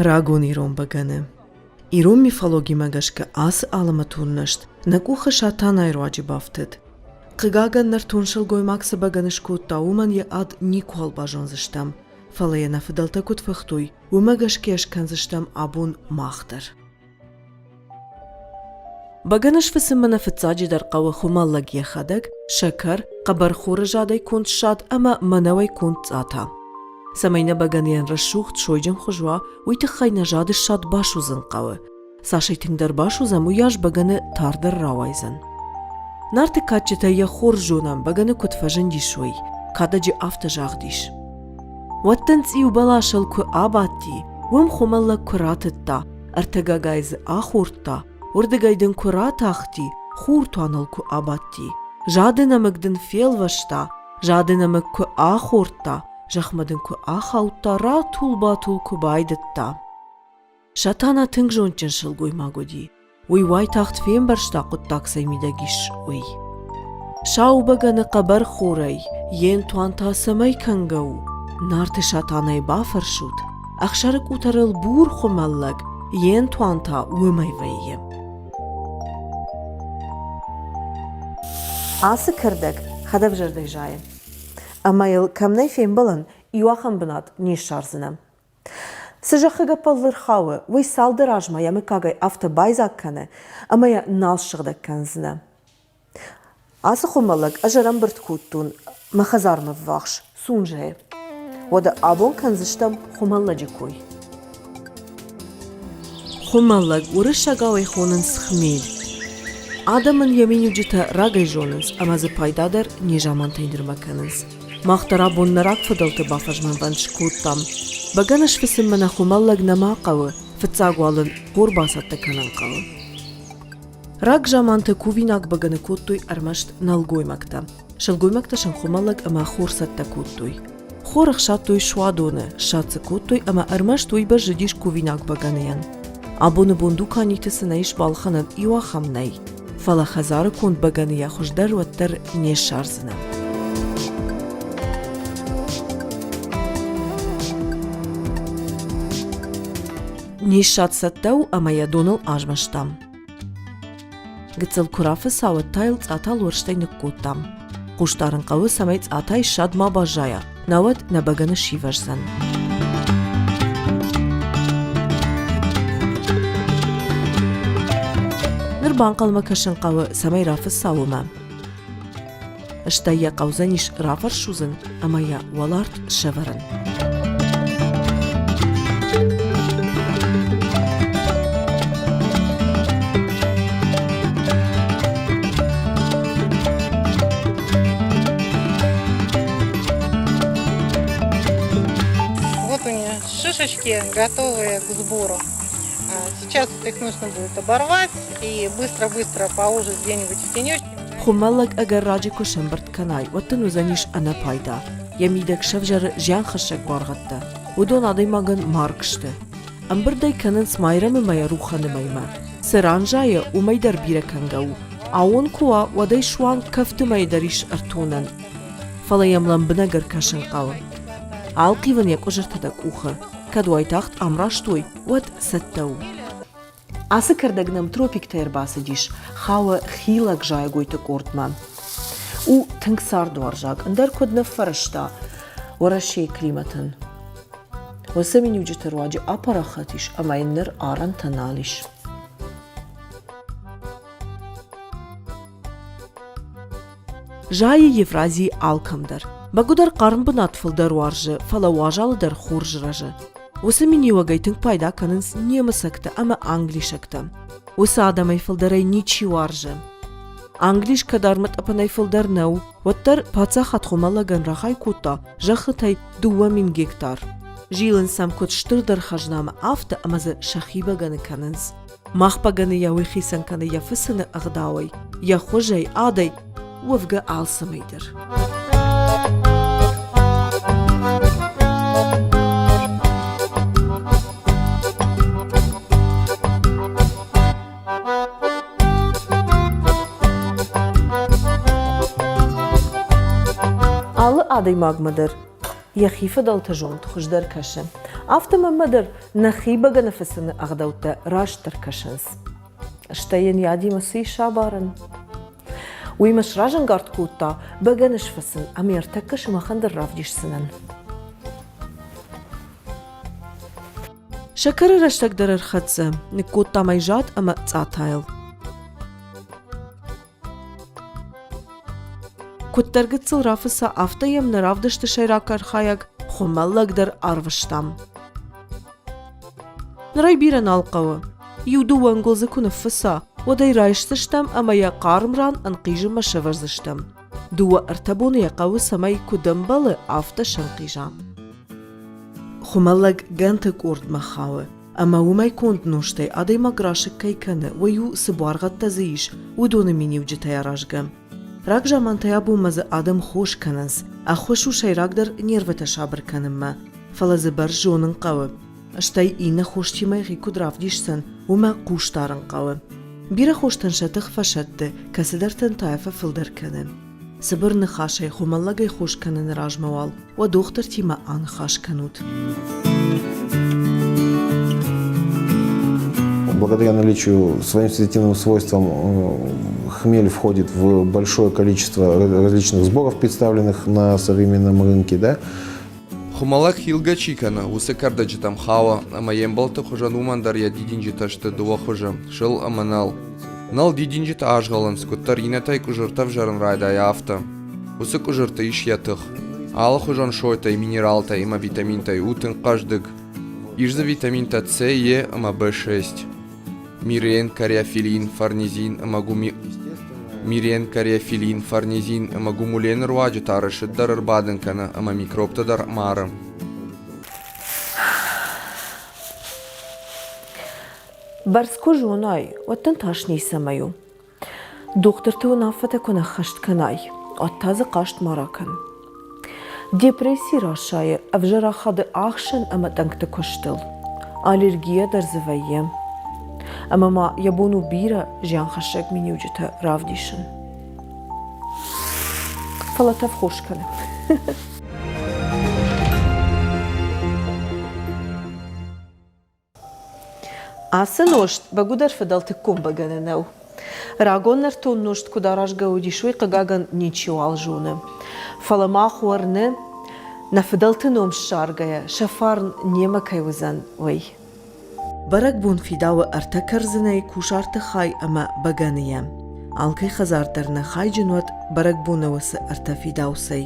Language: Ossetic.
Рагон ирон бӕгӕны. Ирон мифологимӕ гӕсгӕ ацы алӕмӕтон нызт нӕ къухы Сатанайы руаджы бафтыд. Хъыгагӕн, нӕртон сылгоймаг цы бӕгӕны скодта, уымӕн йӕ ад никуал базондзыстӕм, фӕлӕ йӕ нӕ фыдӕлтӕ куыд фыхтой, уымӕ гӕсгӕ скӕндзыстӕм абон мах дӕр. Бӕгӕны сфыцынмӕ нӕ фыццаджыдӕр хъӕуы хуымӕллӕг йӕхӕдӕг, сӕкӕр, хъӕбӕрхоры задӕй конд ссад ӕмӕ мӕнӕуӕй конд цъата. Цӕмӕй нӕ бӕгӕныйӕн рӕсугъд сойджын хуыз уа, уый тыххӕй нӕ зады ссад басудзын хъӕуы. Цас ӕй тынгдӕр басудзӕм, уыйас бӕгӕны тардӕр рауайдзӕн. Нарты кадджытӕ йӕ хорз зонӕм, бӕгӕны куыд фӕзындис, уый. Кадӕджы афтӕ загъд ис. Уӕд дын цъиу бӕласыл куы абадти, уым хуымӕллӕг куы ратыдта, ӕртӕгагай дзы ахордта, уырдыгӕй дын куы ратахти, хуртуаныл куы абадти. Зады нӕмыг дын фелвӕста, зады нӕмыг куы ахордта, зӕхмӕ дын куы ахаудта, ратул-батул куы байдыдта. Сатана тынг зондджын сылгоймаг уыди. Уый уайтагъд фембӕрста хъуыддаг цӕй мидӕг ис, уый. Сау бӕгӕны хъӕбӕр хорӕй, йе нтуан та цӕмӕй кӕнгӕ у? Нарты Сатанайы бафӕрсут, ӕхсӕры къутӕрыл бур хуымӕллӕг, йе нтуан та уымӕй вӕййы. Ацы кӕрдӕг хӕдӕвзӕрдӕй зайы, ӕмӕ йыл кӕм нӕй фембӕлӕн, иу ахӕм бынат не ссардзынӕ. Цы зӕххы гӕппӕл ӕрхауы, уый цалдӕр азмӕ йӕ мыггагӕй афтӕ байдзаг кӕны, ӕмӕ йӕ нал ссыгъдӕг кӕндзынӕ. Ацы хуымӕллӕг ӕз ӕрӕмбырд кодтон мӕ хӕдзармӕ ввахс, Сунжӕйы. Уӕдӕ абон кӕндзыстӕм хуымӕллӕджы кой. Хуымӕллӕг уырыссагау ӕй хонынц хмель. Адӕм ын йӕ миниуджытӕ рагӕй зонынц ӕмӕ дзы пайда дӕр незамантӕй нырмӕ кӕнынц. Мах дӕр абон нӕ рагфыдӕлты бафӕзмӕнвӕнд скодтам. Бӕгӕны сфыцынмӕ нӕ хуымӕллӕг нӕма хъӕуы, фыццаг уал ын хор бацӕттӕ кӕнын хъӕуы. Рагзаманты кувинаг бӕгӕны кодтой ӕрмӕст нӕлгоймӕгтӕ. Сылгоймӕгтӕ сын хуымӕллӕг ӕмӕ хор цӕттӕ кодтой. Хор ӕхсадтой суадоны, ссад дзы кодтой ӕмӕ ӕрмӕст уый бӕззыдис кувинаг бӕгӕныйӕн. Абоны бон дуканиты цы нӕ ис балхӕнӕн, иу ахӕм нӕй. Фӕлӕ хӕдзары конд бӕгӕныйӕ хуыздӕр уӕддӕр не ссардзынӕ. Не ссад цӕттӕ у ӕмӕ йӕ доныл азмӕстам. Гыццыл куы рафыца, уӕд та йыл цъата луӕрстӕй ныккодтам. Хъусдарын хъӕуы, цӕмӕй цъатайы ссад ма баззайа, науӕд нӕ бӕгӕны сивӕздзӕн. Ныр банхъӕлмӕ кӕсын хъӕуы, цӕмӕй рафыца, уымӕ. Стӕй йӕ хъӕудзӕнис рафӕрсудзын ӕмӕ йӕ уӕларт сӕвӕрын. Вот у меня шишечки, готовые к сбору. Сейчас их нужно будет оборвать и быстро-быстро положить где-нибудь в тенечке. Хуымӕллӕг ӕгӕр раджы куы сӕмбырд кӕнай, уӕд дын уыдзӕнис ӕнӕпайда. Йӕ мидӕг сӕвзӕры зианхӕссӕг буаргъӕдтӕ. Уыдон адӕймагӕн марг сты. Ӕмбырд ӕй кӕнынц Майрӕмы мӕйӕ Рухӕны мӕймӕ. Цы ран зайы, уымӕй дӕр бирӕ кӕнгӕ у. Ауон куы уа, уӕд ӕй суанг кӕфты мӕй дӕр ис ӕртонӕн. Фӕлӕ йӕм лӕмбынӕг ӕркӕсын хъӕуы. Алхъивын йӕ къуызыртӕ дӕ къухы. Кӕд уайтагъд ӕмраст уой, уӕд цӕттӕ у. Ацы кӕрдӕг нӕм тропиктӕй ӕрбацыдис, хауы хилӕг зайӕгойты къордмӕ. У тынг цардуарзаг, ӕндӕр куыд ныффӕрӕзта Уӕрӕсейы климатӕн. Уыцы миниуджыты руаджы апарахат ис ӕмӕ йын ныр арӕнтӕ нал ис. Зайы Евразийы алкӕмдӕр. Бӕгуыдӕр хъарм бынат фылдӕр уарзы, фӕлӕ уазалы дӕр хорз рӕзы. Уыцы миниуӕгӕй тынг пайда кӕнынц немыцӕгтӕ ӕмӕ англисӕгтӕ. Уыцы адӕмӕй фылдӕрӕй ничи уарзы. Англис кӕд армытъӕпӕнӕй фылдӕр нӕу, уӕддӕр паддзахад хуымӕллӕгӕн рахай кодта зӕххытӕй 2000 гектар. Зилынц сӕм куыд стырдӕр хӕзнамӕ, афтӕ ӕмӕ дзы сӕхи бӕгӕны кӕнынц. Мах бӕгӕныйӕ уый хицӕн кӕны йӕ фысыны ӕгъдауӕй, йӕ хуызӕй, адӕй, уӕвгӕ алцӕмӕй дӕр. Алы адӕймагмӕ дӕр. йӕхи фыдӕлты зонд хуыздӕр кӕсы. Афтӕ мӕнмӕ дӕр нӕхи бӕгӕны фыцыны ӕгъдӕуттӕ растдӕр кӕсынц. Стӕй йын йӕ адимӕ цы ис абарӕн? Уый мӕ сразӕнгард кодта бӕгӕны сфыцын ӕмӕ ӕртӕккӕ сымахӕн дӕр равдисдзынӕн. Сӕкӕры рӕстӕг дӕр ӕрхӕццӕ, ныккодта мӕйзад ӕмӕ цъатайыл. Куыддӕр гыццыл рафыца, афтӕ йӕм нӕ равдысты сӕйраг архайӕг Хуымӕллӕг дӕр арвыстам. Ныр ӕй бирӕ нал хъӕуы. Иу-дыууӕ ӕнгуылдзы куы ныффыца, уӕд ӕй райсдзыстӕм ӕмӕ йӕ хъарм ран ӕнхъизынмӕ сӕвӕрдзыстӕм. Дыууӕ-ӕртӕ боны йӕ хъӕуы, цӕмӕй куыд ӕмбӕлы, афтӕ сӕнхъиза. Хуымӕллӕг гӕнты къордмӕ хауы, ӕмӕ уымӕй конд нозтӕй адӕймаг расыг кӕй кӕны, уый у, цы буаргъӕдтӕ дзы ис, уыдоны миниуджытӕй аразгӕ. Рагзамантӕй абонмӕ дзы адӕм хос кӕнынц, ӕххуыс у сӕйрагдӕр нервытӕ сабыр кӕнынмӕ, фӕлӕ дзы бӕрц зонын хъӕуы. Стӕй иннӕ хостимӕ йӕхи куыд равдисдзӕн, уымӕ хъус дарын хъӕуы. Бирӕ хостӕн сӕ тых фӕсӕтты, кӕцыдӕртӕн та фӕфылдӕр кӕны. Цыбыр ныхасӕй хуымӕллӕгӕй хос кӕныны размӕ уал уӕ дохтыртимӕ аныхас кӕнут. Благодаря наличию своим седативным свойствам хмель входит в большое количество различных сборов, представленных на современном рынке. Да? Хуымӕллӕг хилгӕ чи кӕны, уыцы кӕрдӕджытӕм хауы, ӕмӕ йе мбӕлтты хуызӕн уымӕн дӕр йӕ дидинджытӕ сты дыууӕ хуызы – сыл ӕмӕ нӕл. Нӕл дидинджытӕ азгъӕлынц, куыддӕр иннӕтӕй къуызыртӕ ӕвзӕрын райдайа, афтӕ. Уыцы къуызырты ис йӕ тых. Алыхуызон сойтӕй, минералтӕй ӕмӕ витаминтӕй у тынг хъӕздыг. Ис дзы витаминтӕ С, Е ӕмӕ B6. Мирен, кариофилин, фарнезин ӕмӕ гуми Мирен, кариофилин, фарнезин ӕмӕ гумулены руаджы та рысыд дӕр ӕрбадын кӕны ӕмӕ микробтӕ дӕр мары. Бӕрц куы зонай, уӕд дын тас ницӕмӕй у. Дохтырты уынаффӕтӕ куы нӕ ххӕст кӕнай, уӕд та дзы хъаст ма ракӕн. Депресси расайы ӕвзӕр ахады ахсӕн ӕмӕ тъӕнгты куыстыл. Аллергия дӕр дзы вӕййы. Ӕмӕ ма йӕ бон у бирӕ зианхӕссӕг миниуджытӕ равдисын. Фӕлӕ тӕф хорз кӕны. Ацы нозт бӕгуыдӕр фыдӕлтыккон бӕгӕны нӕу. Рагон нӕртон нозт куыд аразгӕ уыдис, уый, хъыгагӕн, ничиуал зоны. Фӕлӕ мах уырны, нӕ фыдӕлты ном ссаргӕйӕ, сӕ фарн немӕ кӕй уыдзӕн, уый. Бӕрӕгбон фидауы ӕртӕ кӕрдзынӕй кусарты хай ӕмӕ бӕгӕныйӕ. Алкӕй хӕдзар дӕр нӕ хайджын уӕд бӕрӕгбоны уыцы ӕртӕ фидауцӕй.